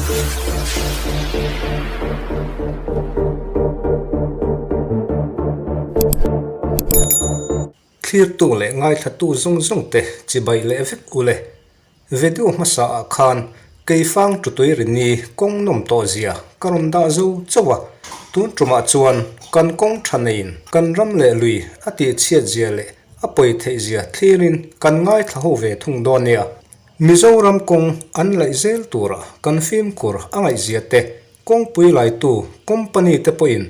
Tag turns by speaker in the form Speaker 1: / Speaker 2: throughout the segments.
Speaker 1: Thlirtu leh ngaithlatu zawng zawng te chibai leh vek ule. Video hmasa ah khan Keifang Tutui Rini kawng nawm tawh zia ka rawn dah zo chauh a, tun tumah chuan kan kawng tha neiin kan ram leh lui a tih chhiat zia leh a pawi theih zia thlirin kan ngaithla ho ve thung dawn nia. Mizoram kawng an laih zel tura kan fimkhur a ngaihzia te kawngpui laitu company te pawhin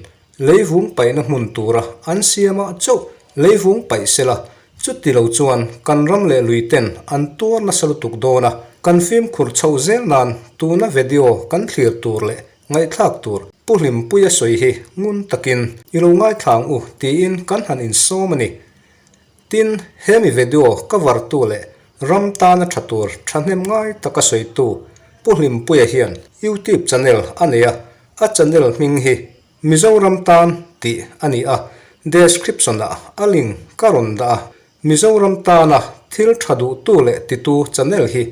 Speaker 1: leivung paihna hmun tura an siamah chauh leivung paih sela, chuti lo chuan kan ram leh lui ten an tuar nasa lutuk dawn a, kan fimkhur chhoh zel nan tuna video kan thlir tur leh ngaihthlak tur Pu Hlimpuia sawi hi ngun takin i lo ngaithla ang u tiin kan han insawm a ni. Tin, hemi video cover tu leh ram tana tha tur thahnem ngai taka sawitu Pu Hlimpuia hian YouTube channel a nei a, a channel hming hi Mizoram tan tih a ni a, description ah a link ka rawn dah a, Mizoram tana thil tha duhtu leh titu channel hi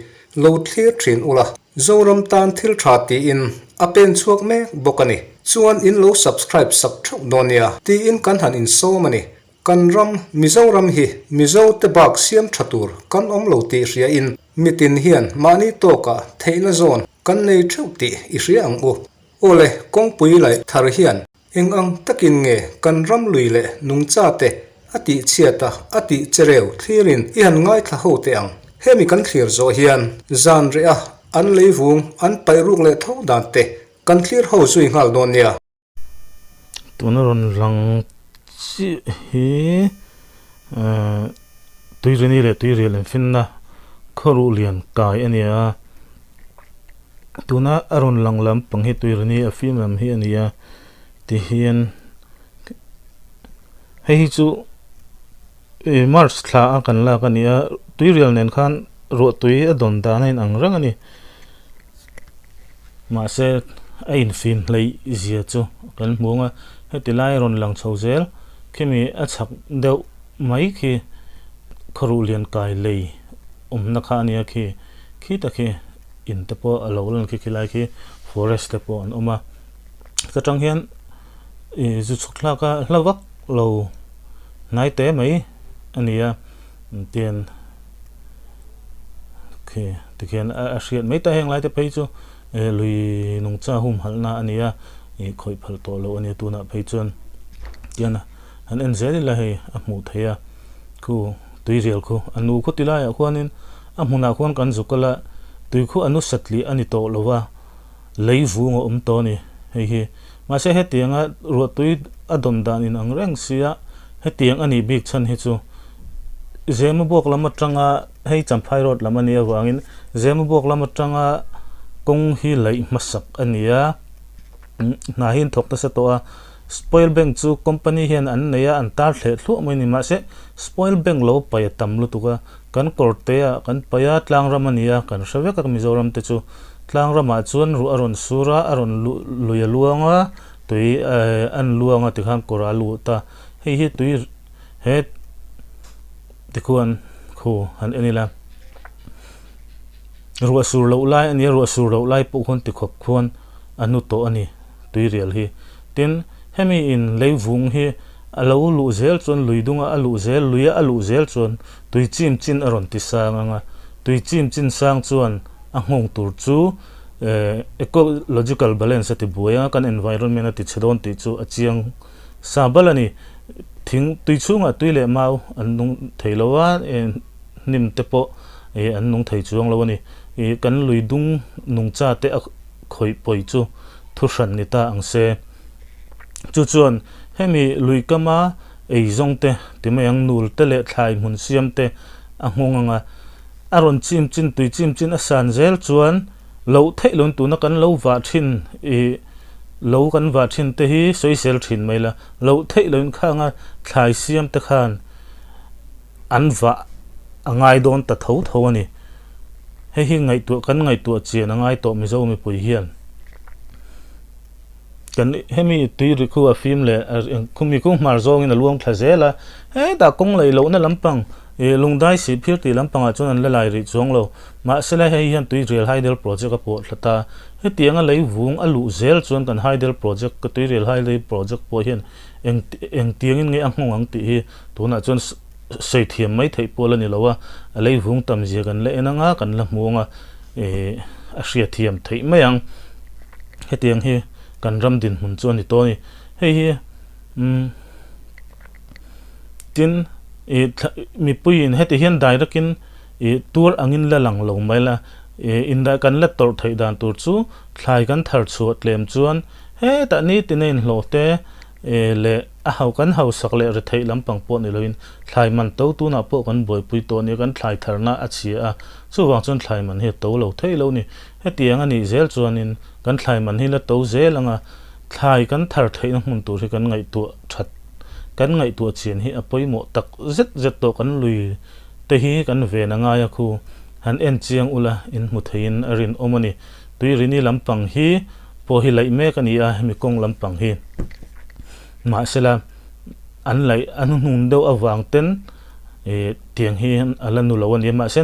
Speaker 1: lo thlir thin ula, Zoram tan thil tha tiin a pen chhuak mek bawk a ni. Chuan in lo subscribe sak theuh dawn nia tiin kan han insawm a ni. Kan ram, Mizoram hi Mizo te bak siam tha tur kan awm lo tih hria in mitin hian mahni tawkah theihna zawn kan nei theuh tih i hria ang u. Awle, kawngpui laih thar hian eng ang takin nge kan ram lui leh nungcha te a tih chhiat a, a tih chereu thlirin i han ngaithla ho teh ang. Hemi kan thlir zawh hian zan reh a an leivung an paih ruk leh tho dan te kan thlir ho zui nghal dawn nia.
Speaker 2: Tuna rawn lang chiah hi ehh tuirini leh tuirial infinna khawruh lian kai a ni a tuna a rawn lang lampang hi tuirini a fim lam hi a ni a tihian hei hi chu ih march thla a kan lak a ni a tuirial nen khan ruahtui a dawn dan a inang reng a ni. Mahse a infim hleih zia chu kan hmu ang a, heti lai a rawn lang chho zel khimi a chhak deuh mai khi khawruh lian kai lei awmna kha a nia khi khita khi in te pawh a lo lan khi khilai khi forest te pawh an awm a ta tang hian ih zu chhuk thlak a hla vak lo hnai te mai a ni a tian. Khi tikhian a hriat mai ta heng lai te phei chu lui nungcha humhalhna a ni a ih khawih phal tawh loh a nia tunah phei chuan tian han en zel ila hei a hmuh theih a khu tuirial khu a nu khaw ti laiah khuanin a hmunah khuan kan zuk kal a tui khu a nu satliah a ni tawh lo va lei vung a awm tawh a ni hei hi mahse hetianga ruahtui a dawn dan inang reng sia hetiang a nih bik chhan hi chu. Zemabawk lam atanga hei Champhai road lam a nih avangin Zemabawk lam atanga kawng hi laih hmasak a ni a, hna hi an thawk nasa tawh a, spoil bank chu company hian an nei a, an tar thleh thluah mai a ni mahse spoil bank lo paih a tam lutuk a, kan kawr te ah kan paih a, tlang ram a ni a, kan hre vek a Mizoram te chu tlang ramah chuan ruah a rawn sur a, a rawn luh lui a luang a, tui an luang a tikhan kawr a lut a, hei hi tui. He tikhuan khu han en ila ruah sur loh lai a nia ruah sur loh lai pawh khuan tikhawp khuan a nu tawh a ni tuirial hi tin hemi in leivung hi a lo luh zel chuan lui dunga a luh zel luia a luh zel chuan tui chim chin a rawn ti sang ang a tui chim chin sang chuan a nghawng tur chu eh ecological balance a ti buai a kan environment a ti chhe dawn tih chu a chiang. Sa bal a ni. Thing tui chhungah tui leh mau an nung thei lo a, hnim te pawh an nung thei chuang lo a ni. Kan lui dung nungcha te a khawih pawi chu thu hran ni ta ang se. Chu chuan hemi lui kama eizawng te ti mai ang nul te leh thlai hmun siam te a nghawng ang a, a rawn chim chin tui chim chin a san zel chuan Loh theih loin tuna kan lo vah thin i lo kan vah thin te hi sawisel thin mai la, loh theih loin khanga thlai siam te khan an vah a ngai dawn ta tho tho a ni. Hei hi ngaihtuah kan ngaihtuah chian a ngai tawh Mizo mipui hian. Kan hemi tui ri khu a fim leh khumi kung hmar zawngin a luang thla zel a, hetah kawng laih lohna lampang Ih Lungdai Sihphir tih lampangah chuan an la lai rih chuang lo. Mahsela hei hian Tuirial Hydel Project a pawh thla ta. Hetianga lei vung a luh zel chuan kan Hydel Project, ka Tuirial Hydel Project pawh hian eng engtiangin nge a nghawng ang tih hi tunah chuan sawi thiam mai theih pawh la ni lo a, a lei vung tam zia kan la en anga kan la hmu anga ih a hriat thiam theih mai ang. Hetiang hi kan ram dinhmun chu a ni tawh a ni. Hei hi umm tin ih mipuiin heti hian direct in ih tur angin la lang lo mai la ih indah kan la tawrh theih dan tur chu thlai kan thar chhuah tlem chuan hetah nitin a inhlawh te ih leh a ho kan hausak leh retheih lampang pawh ni loin thlai man to tunah pawh kan buaipui tawh nia kan thlai tharna a chhia a chuvang chuan thlai man hi a to lo thei lo ni. Hetiang a nih zel chuanin kan thlai man hi la to zel anga thlai kan thar theihna hmun tur hi kan ngaihtuah that kan ngaihtuah chian hi a pawimawh tak zet zet tawh kan lui te hi kan ven a ngai a khu han en chiang ula in hmu theiin a rinawm a ni. Tuirini lampang hi pawh hi laih mek a ni a hemi kawng lampang hi mahsela an laih a hnuhnung deuh avang ten ih tiang hi a la nu lo a ni a mahse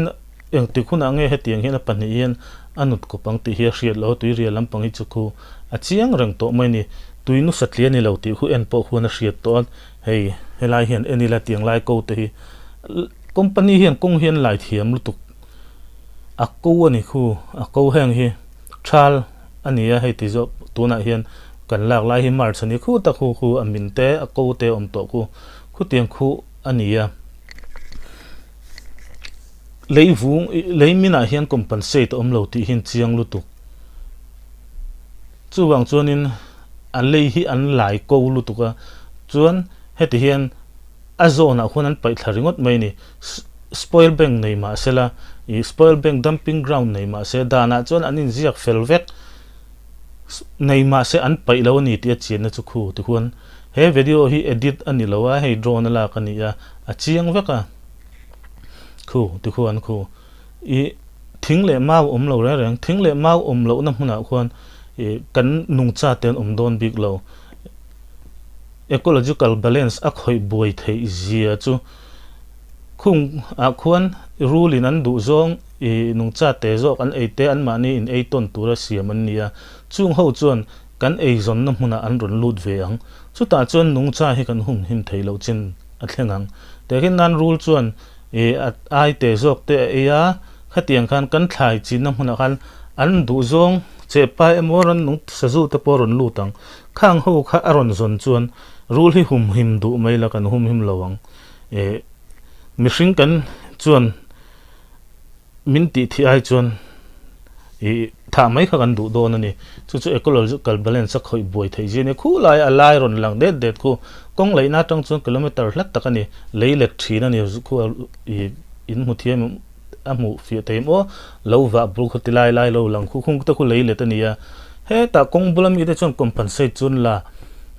Speaker 2: Engtik hunah nge hetiang hian a pahnih hian a nut kawp ang tih hi a hriat loh a, tuirial lampang hi chu khu a chiang reng tawh mai a ni. Tui nu satliah a ni lo tih khu en pawh khuan a hriat tawh a, hei helai hian en ila tiang lai ko te hi company hian kawng hi an lai thiam lutuk a ko a ni khu a ko heng hi thal a ni a hei ti zawk tunah hian kan lak lai hi March a ni khu tak khu khu a min te a ko te a awm tawh khu khutiang khu a ni a. Lei vung lei minah hian compensate a awm lo tih hian chiang lutuk. Chuvang chuanin a lei hi an lai ko lutuk a, chuan heti hian a zawnah khuan an paih thla ringawt mai a ni. Spoil bank nei mah sela, ih spoil bank dumping ground nei mah se danah chuan an inziak fel vek nei mah se an paih lo a ni tih a chianna chu khu tikhuan he video hi edit a ni lo a, hei drone a lak a ni a, a chiang vek a. Khu ti khuan khu i thing leh mau awm lo reng reng, thing leh mau awm lohna hmunah khuan i kan nungcha te an awm dawn bik lo. Ecological balance a khawih buai theih zia chu khung ah khuan rul in an duh zawng i nungcha te zawk an ei te anmahni in ei tawn tura siam an ni a, chung ho chuan kan eizawnna hmunah an rawn lut ve ang. Chutah chuan nungcha hi kan humhim thei loh chin a thleng ang. Tehkhin nan rul chuan ih a ai te zawk te a ei a, khatiang khan kan thlai chinna hmunah khan an duh zawng chehpai emaw rannung sazu te pawh a rawn lut ang. Khang ho kha a rawn zawn chuan rul hi humhim duh mai la kan humhim lo ang. Ih mihring kan chuan. Min tih thih ai chuan ih thah mai kha kan duh dawn a ni. Chu chu ecological balance a khawih buai theih zia a ni. Khu lai a lai rawn lang det det khu kawng laihna atang chuan kilometer hlat tak a ni. Lei let thin a ni khu ih in hmu thiam a hmuh fiah thei maw lo vah bul khaw ti lai lai lo lang khu khung te khu lei let a ni a. Hetah kawng bula mite chuan compensate chu an la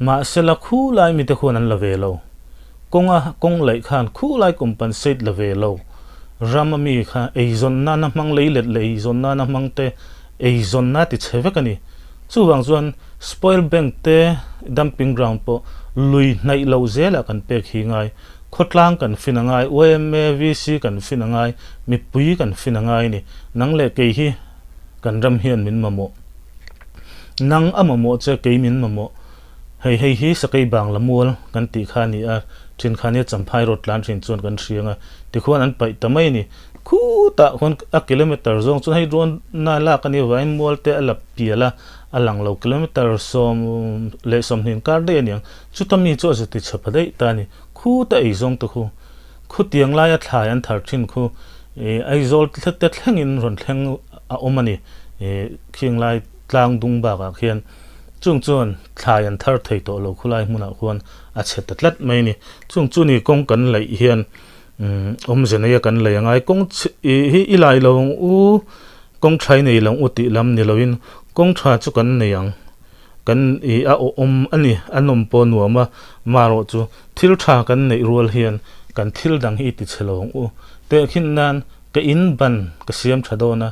Speaker 2: mahsela khu lai mite khuan an la ve lo. Kawnga kawng laih khan khulai compensate la ve lo. Ram a mi kha eizawn nana hmang lei let leh eizawn nana hmang te eizawn na ti chhe vek a ni. Chuvang chuan spoil bank te dumping ground pawh lui hnaih loh zelah kan pek hi ngai. Khawtlang kan fin a ngai, yma, VC kan fin a ngai, mipui kan fin a ngai a ni. Nang leh kei hi kan ram hian min mamawh. Nang a mamawh che kei min mamawh. Hei hei hi Sakei Bangla mual kan tih kha a ni a, thin kha nia Champhai road tlan thin chuan kan hriang a, tikhuan an paih ta mai a ni. Khutah khuan a kilometer zawng chuan hei drone na lak a nih avangin mual te a la pial a, a lang lo kilometer 10 20 inkar daih a niang. Chuta mi chu a zu ti chhe pha daih ta a ni. Khuta ei zawng te khu, khutiang laia thlai an thar thin khu ih Aizawl te thlengin rawn thleng a awm a ni ih khing lai tlang dung bakah khian. Chung chuan thlai an thar thei tawh lo khulai hmunah khuan a chhe ta tlat mai a ni. Chung chu ni kawng kan laih hian awmze neia kan lei angai kawng hi i lai lo ang u, kawng tha i nei lo ang u tih lam ni loin kawng tha chu kan nei ang. Kan i a awhawm a ni, a nawm pawh a nuam a, marawh chu thil tha kan neih rual hian kan thil dang hi i ti chhe lo ang u. Tehkhin nan ka in ban ka siam tha dawn a,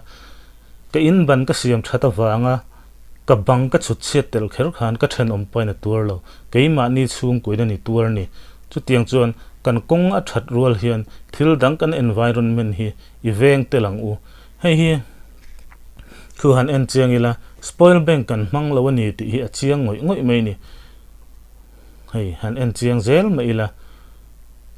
Speaker 2: Ka in ban ka siam that avanga ka bang ka chhut chhiat tel kher khan ka thenawm pawhin a tuar lo. Keimahni chhungkuin a ni tuar ni. Chutiang chuan Kan kawng a that rual hian thil dang kan environment hi i veng tel ang u. Hei hi thu han en chiang ila, spoil bank kan hmang lo a ni tih hi a chiang ngawih ngawih mai a ni. Hei han en chiang zel mai ila,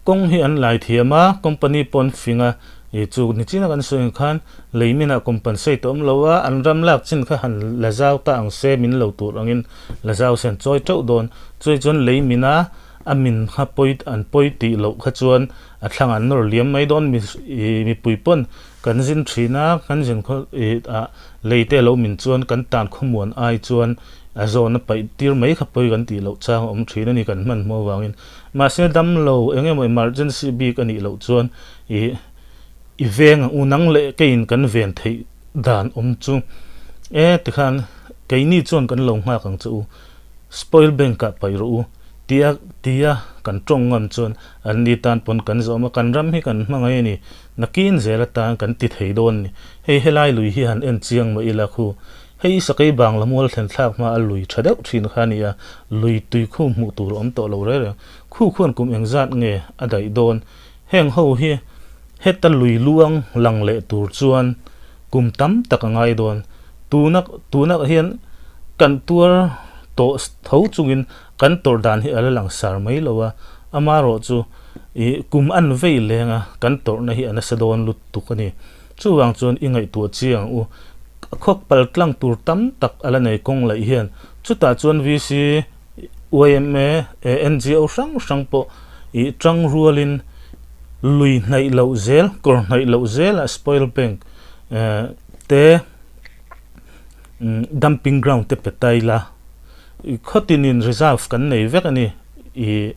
Speaker 2: kawng hi an lai thiam a, company pawh an fing a, ih chu nichina kan sawi ang khan lei minah compensate a awm lo a, an ram lak chin kha han la zau ta ang se min lo tur angin la zau se an chawi teuh dawn. Chuai chuan lei mina a min kha pawi an pawi tih loh kha chuan a thlang an nawr liam mai dawn mi ih mipui pawn kan zin thin a, kan zin khaw ih ah lei te a lo min chuan kan tan khawmuan ai chuan A zawn a paih tir mai kha pawi kan tih loh chang a awm thin a ni kan hman hmuh avangin. Mahse damlo eng emaw emergency bik a nih loh chuan ih i veng ang u nang leh keiin kan ven theih dan awm chu e tikhan keini chuan kan lo nghak ang che u spoil bank ah paih rawh u tia tia kan tawng ngam chuan an ni tan pawn kan zawm a kan ram hi kan hmangaih a ni nakin zel atan kan ti thei dawn a ni hei helai lui hi han en chiang mah ila khu Hei sakei bangla mual thlen thlak hma a lui tha deuh thin kha a ni a, lui tui khu hmuh tur a awm tawh lo reng reng. Khu khuan kum engzat nge a daih dawn? Heng ho hi heta lui luang lang leh tur chuan kum tam tak a ngai dawn. Tuna tunah hian kan tuar tawh tho chungin kan tawrh dan hi a la lang sar mai lo a, amarawh chu ih kum an vei leng a kan tawrhna hi a nasa dawn lutuk a ni. Chuvang chuan i ngaihtuah chiang ang u. Khawk pal tlang tur tam tak a la nei kawng laih hian chutah chuan VC, yma, NGO hrang hrang pawh ih tang rualin lui hnaih loh zel, kawr hnaih loh zelah spoil bank te dumping ground te pe ta ila khawtinin reserve kan nei vek a ni ih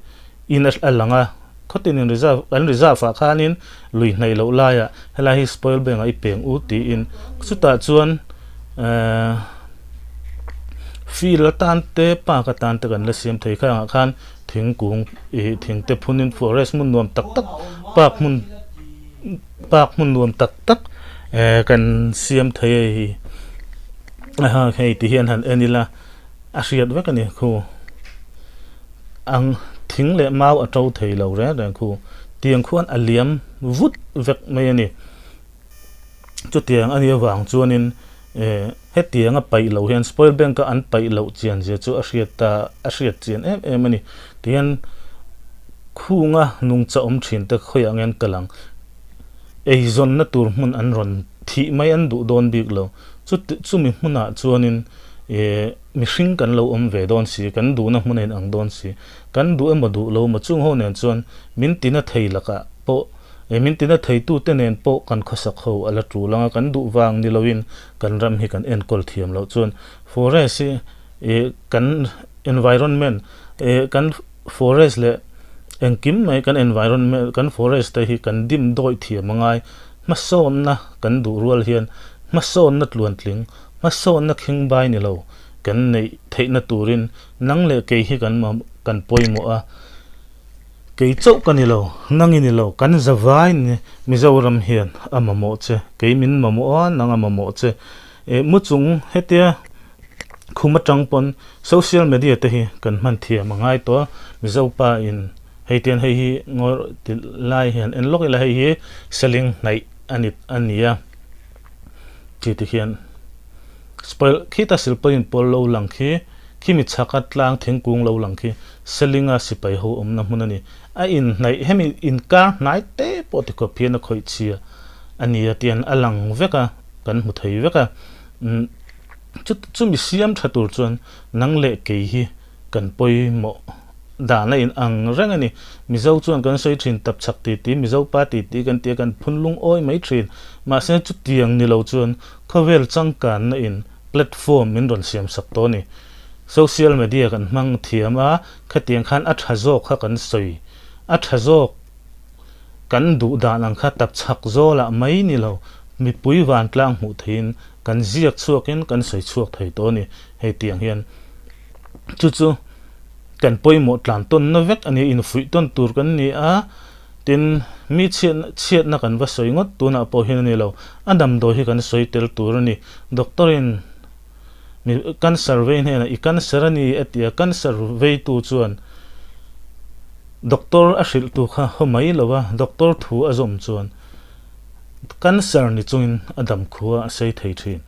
Speaker 2: in a lang a. Khawtin in reserve an reserve ah khanin lui hnaih loh laiah helai hi spoil bank ah i peng u tiin chutah chuan ehh field atan te park atan te kan la siam thei kha angah khan thingkung ih thing te phunin forest hmun nuam tak tak park hmun park hmun nuam tak tak ehh kan siam thei a hei hei ti hian han en ila. A hriat vek a ni khu. Ang thing leh mau a to thei lo reng reng khu. Tiang khuan a liam vut vek mai a ni. Chutiang a nih avang chuanin eh hetiang a paih loh hian spoil bank a an paih loh chian zia chu a hriat ta a hriat chian em em a ni. Tihian khunga nungcha awm thin te khawiah nge an kal ang. Eizawnna tur hmun an rawn thih mai an duh dawn bik lo. Chumi hmunah chuanin. Ih, mihring kan lo awm ve dawn si, kan duhna hmun a inang dawn si. Kan duh emaw duh lo emaw chung ho nen chuan min tina thei lakah pawh, ih min tina theitute nen pawh kan khawsak ho a la tul ang a, kan duh vang ni loin kan ram hi kan enkawl thiam loh chuan forest hi ih kan environment ih kan forest leh engkim mai kan environment kan forest te hi kan dim dawih thiam a ngai. Hmasawnna kan duh rual hian hmasawnna tluantling Hmasawnna khingbai ni lo kan neih theihna turin nang leh kei hi kan kan pawimawh a, kei chauh ka ni lo, nang i ni lo, kan zavai ni Mizoram hian a mamawh che, kei min mamawh a, nang a mamawh che. Eh mu chung hetia khum atang pawn social media te hi kan hman thiam a ngai tawh a, Mizo pa in hei tian hei hi ngawi ti lai hian en lawk ila hei hi selling hnaih a ni a ni a. Khi ti khian spoil khita silpain pawl lo lang khi khimi chhaka tlang thingkung lo lang khi Selinga sipai ho awmna hmun a ni. A inhnaih hemi inkar hnai te pawh tikhawp hian a khawih chhia a ni a tian a lang vek a kan hmu thei vek a umm chu chumi siam tha tur chuan nang leh kei hi kan pawimawh Dan a in ang reng a ni. Mizo chuan kan sawi thin tapchhak ti ti, Mizo pa ti ti kan ti a, kan phun lungawi mai thin. Mahse chutiang ni lo chuan khawvel changkanna in platform min rawn siam sak tawh a ni. Social media kan hmang thiam a, khatiang khan a tha zawk kha kan sawi. A tha zawk kan duh dan ang kha tapchhak zawlah mai ni lo, mipui vantlang hmuh theihin kan ziak chhuakin kan sawi chhuak thei tawh a ni. Hei tiang hian chu chu. Kan pawimawh tlan tawnna vek a ni, infuih tawn tur kan ni a, tin mi chhiatna chhiatna kan va sawi ngawt tunah pawh hian a ni lo, a damdawi hi kan sawi tel tur a ni. Doctor in mi cancer vei hnenah i cancer a ni a ti a, cancer veitu chuan. Doctor a hrilh tu kha haw mai lo a, doctor thu a zawm chuan cancer ni chungin a dam khua a sei thei thin.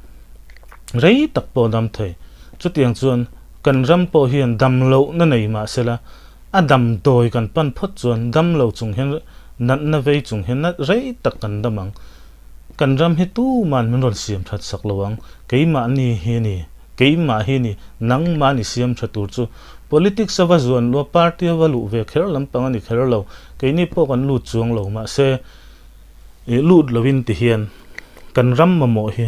Speaker 2: Rei tak pawh a dam thei. Chutiang chuan kan ram pawh hian dam lohna nei mah sela, a damdawi kan pan phawt chuan dam lo chung hian natna vei chung hian rei tak kan dam ang. Kan ram hi tuman min rawn siam that sak lo ang, keimahni hi a ni, keimah hi a ni, nangmah ni siam tha tur chu. Politics a va zuan luh a, party a va luh ve kher lampang a ni kher lo, keini pawh kan lut chuang lo, mahse ih lut lovin ti hian kan ram mamawh hi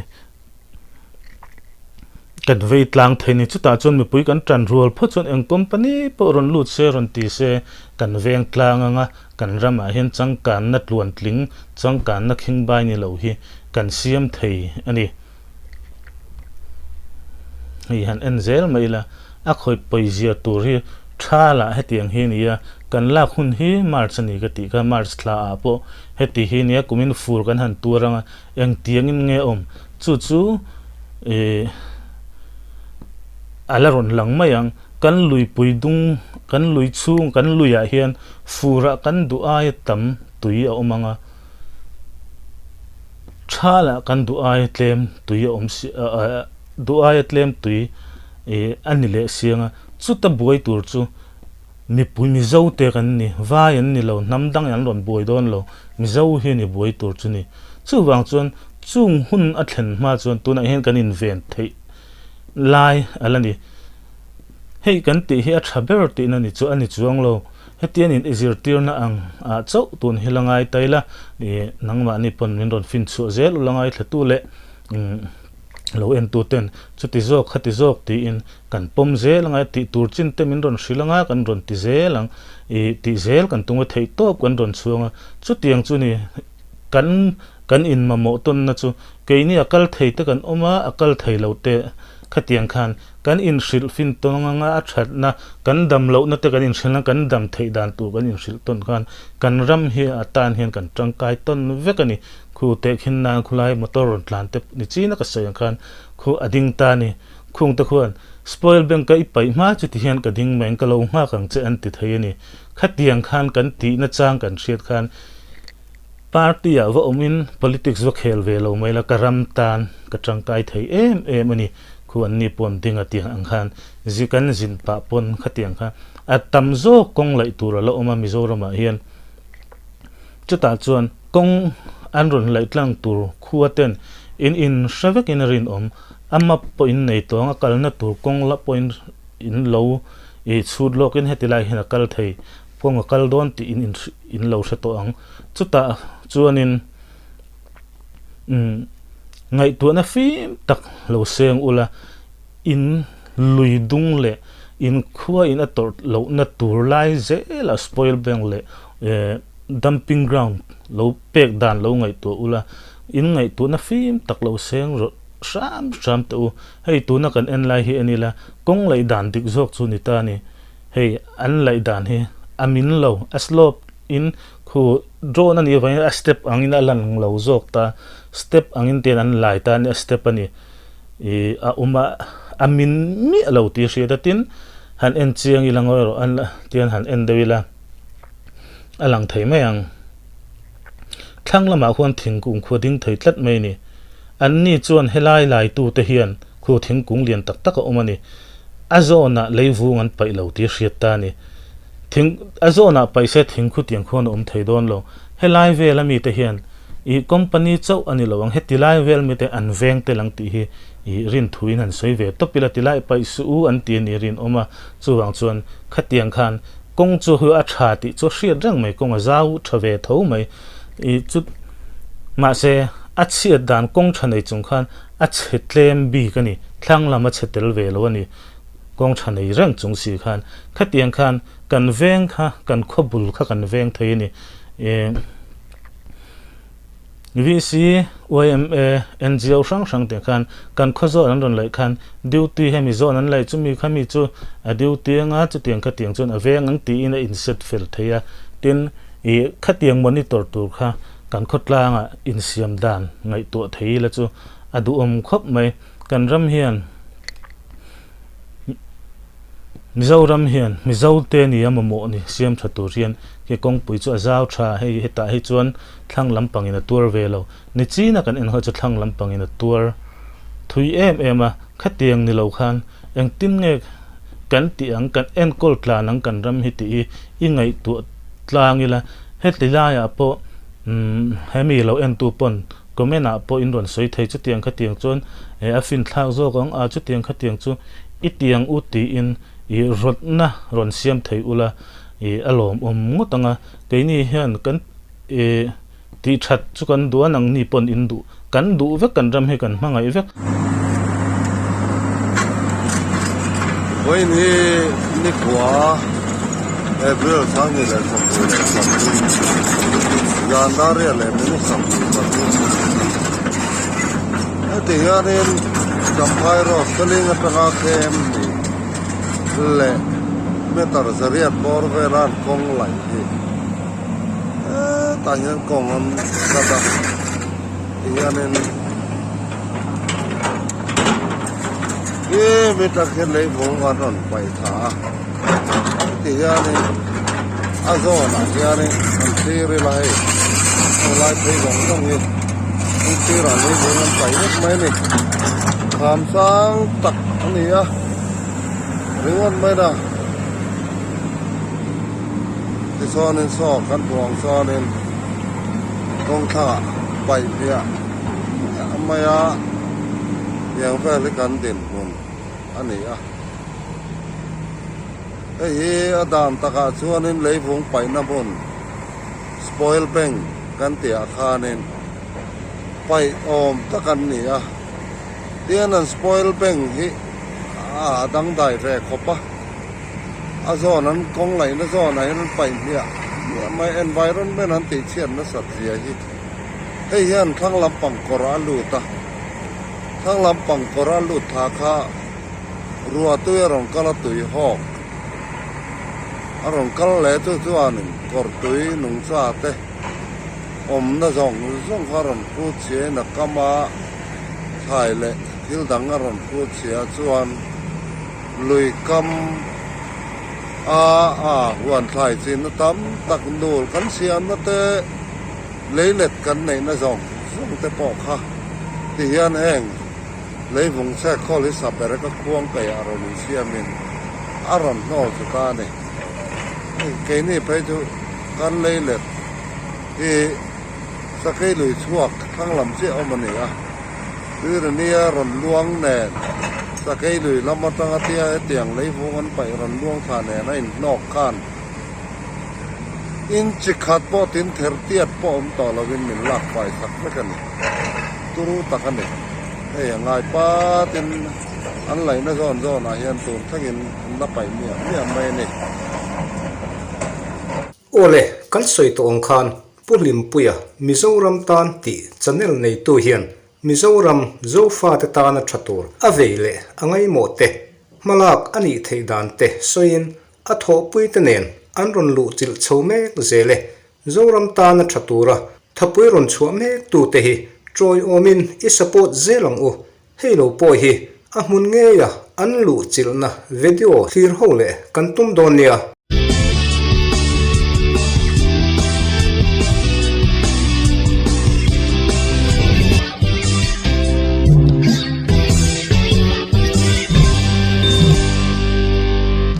Speaker 2: Kan vei tlang thei ni. Chutah chuan mipui kan tan rual phawt chuan eng company pawh rawn lut se rawn ti se kan veng tlang anga kan ramah hian changkanna tluantling, changkanna khingbai ni lo hi kan siam thei a ni. Hei han en zel mai ila a khawi pawizia tur hi tha lah hetiang hi a ni a, kan lak hun hi March a ni ka tih kha, March thla ah pawh heti hi a nia kumin fur kan han tuar anga Engtiangin nge awm? Chu chu ih a la rawn lang mai ang. Kan luipui dung, kan lui chhung, kan luiah hian furah kan duh aia tam tui a awm ang a, thalah kan duh aia tlem tui a awm si duh aia tlem tui ih a ni leh si ang a. Chuta buai tur chu Mipui Mizo te kan ni, vai an ni lo, hnam dang an rawn buai dawn lo, Mizo hi a ni buai tur chu ni. Chuvang chuan chung hun a thlen hma chuan tunah hian kan inven theih lai a la ni. Hei kan tih hi a tha ber tihna ni chu a ni chuang lo. Hetian in i zirtirna ang ah chauh tun hi la ngai ta ila, ih nangmahni pawn min rawn fin chhuah zel u la ngaithlatu leh lo entu ten chuti zawk khati zawk tiin Kan pawm zel anga tih tur chin te min rawn hrilh anga kan rawn ti zel ang ih tih zel kan tung a theih tawp kan rawn chhuang a chutiang chu ni kan kan in mamawh tawnna chu keini a kal thei te kan awm a a kal thei lo te khatiang khan kan in hrilh fin tawn anga a thatna kan dam lohna te kan in hrilh a kan dam theih dan tur kan in hrilh tawn khan kan ram hi a tan hian kan tangkai tawn vek a ni khu tehkhin nan khulai motor rawn tlan te ni china ka sawi ang khan khu a ding ta a ni. Khung te khuan, Spoil Bank ka i paih hma chu ti hian ka ding mai ang, ka lo nghak ang che an ti thei a ni. Khatiang khan kan tihna chang kan hriat khan party ah va awmin politics va khel ve lo mai la, ka ram tan ka tangkai thei em em a ni. Khu an ni pawn ding a tiang ang khan zi kan zin pah pawn khatiang kha a tam zawk kawng laih tur a la awm a Mizoram ah hian. Chutah chuan kawng an rawn laih tlang tur khua ten in in hre vekin a rinawm. A map pawh in nei tawng a kalna tur kawng la pawh in in lo ih chhut lawk in heti lai hian a kal thei kawng a kal dawn tih in in in lo hre tawh ang. Chutah chuan in umm ngaihtuahna fim tak lo seng ula in lui dung leh in khua in a tawrh lohna tur lai zela spoil bank leh eh dumping ground lo pek dan lo ngaihtuah ula in ngaihtuahna fim tak lo seng rawh. Hram hram teh u, hei tuna kan en lai hi en ila kawng laih dan dik zawk chu ni ta a ni. Hei an laih dan hi a min lo, a slope in khu drone a nih avangin a step angin a lan lo zawk ta, step angin te hian an lai ta a ni, a step a ni. Ih a awm a, a min miah lo tih hriat a tin han en chiang ila ngawi erawh an tihian han en deuh ila a lang thei mai ang. Thlang lamah khuan thingkung khu a ding thei tlat mai a ni. Anni chuan helai laitute hian khu thingkung lian tak tak a awm a ni. A zawnah leivung an paih lo tih a hriat ta a ni. Thing, a zawnah paih se thingkhu tiang khuan a awm thei dawn lo. Helai vela mite hian ih company chauh a ni lo ang, heti lai vel mite an veng tel ang tih hi ih rin thuin han sawi ve tawp ila tilai paih suh u an ti a ni rinawm a. Chuvang chuan khatiang khan kawng chu hu a tha tih chu a hriat reng mai, kawng a zau tha ve tho mai. Ih chu mahse a chhiat dan kawng tha nei chung khan a chhe tlem bik a ni, thlang lam a chhe tel ve lo a ni, kawng tha nei reng chung si khan khatiang khan kan veng kha kan khaw bul kha kan veng thei a ni. Ih VC, yma, NGO hrang hrang te khan kan khaw zawn an rawn laih khan duty hemi zawn an laih chumi khami chu a duty anga chutiang khatiang chuan a veng ang tiin a inset fel thei a, tin Ih, khatiang monitor tur kha kan khawtlangah insiam dan ngaihtuah thei ila chu a duhawm khawp mai. Kan ram hian Mizoram hian Mizote nia mamawh ni siam tha tur hian khi kawngpui chu a zau tha hei hetah hi chuan thlang lampangin a tuar ve lo. Ni china kan en ho chu thlang lampangin a tuar thui em em a, khatiang ni lo khan engtin nge kan tih ang, kan enkawl tlan ang kan ram hi tih hi i ngaihtuah tlang ila, heti laiah pawh umm hemi lo entu pawn comment ah pawh in rawn sawi thei chutiang khatiang chuan a finthlak zawk ang a chutiang khatiang chu i tiang u tiin i rawtna rawn siam thei ula i a lawmawm ngawt ang a keini hian kan i Tih that chu kan duh a nangni pawn in duh kan duh vek kan ram hi kan hmangaih vek.
Speaker 3: Vawiin hi nikhua April sangni leh sawmhnih leh pathum Jandaria leh minute 23 heti hianin Champhai Road Seling atanga khem ni leh meter zariat bawr vela an kawng laih hi. Hetah hian kawng an cut a tihianin khi mi tak hian leivung an rawn paih thla a tihianin a zawnah hianin an thlir ila hei helai phei zawng zawng hi an sirah leivung an paih vek mai a ni kham sang tak a ni a ringawt mai na. Tichuanin saw kan hmuh ang chuanin kawngthlangah paih hmiah hmiah mai a, tiang vel hi kan dinhmun a ni a. Hei hi a dan takah chuanin leivung paihna hmun spoil bank kan tihah khanin paih awm tak an ni a, tin an spoil bank hi a dangdai ve khawp a. A zawn an kawng laihna zawnah hian an paih hmiah hmiah mai environment an tih chhiat nasat zia hi hei hian thlang lampang kawr a lut a thlang lampang kawr a lut thla kha ruah tui a rawn kal a tui hawk a rawn kal leh chu chuanin kawr tui nungcha te awmna zawng zawng kha a rawn phut chhia in a kam a thlai leh thil dang a rawn phut chhia chuan. Lui kam a a huan thlai chinna tam tak nul kan siamna te leilet kan neihna zawng zawng te pawh kha ti hian heng leivung chhek khawl hi sa ber ka khuang peih a rawn insiamin a rawn hnawl chu ta a ni. Hei keini phei chu kan leilet hi sakei lui chhuak thlang lam chiah awm a ni a. Tuirania rawn luang nen Sakei lui lam atanga tia hetiang leivung an paih rawn luang thla nen a inhnawk khan in chi khat pawh tin ther tiat pawh awm tawh lovin min lak fai sak vek a ni. Turu tak a ni. Hei a ngai patin an laihna zawn zawnah hian tun thlengin an la paih miah miah mai a ni.
Speaker 1: Awle, kan sawi tawh ang khan Pu Hlimpuia Mizoram tan tih channel neitu hian Mizoram Zofate tana tha tur a vei leh a ngaimawh te, hmalak a nih theih dan te sawiin a thawhpui te nen an rawn luh chilh chho mek zel e. Zoram tana tha tura thapui rawn chhuah mek tu te hi tawiawmin i support zel ang u. Hei lo pawh hi a hmun ngeia an luh chilhna video thlir ho leh kan tum dawn nia.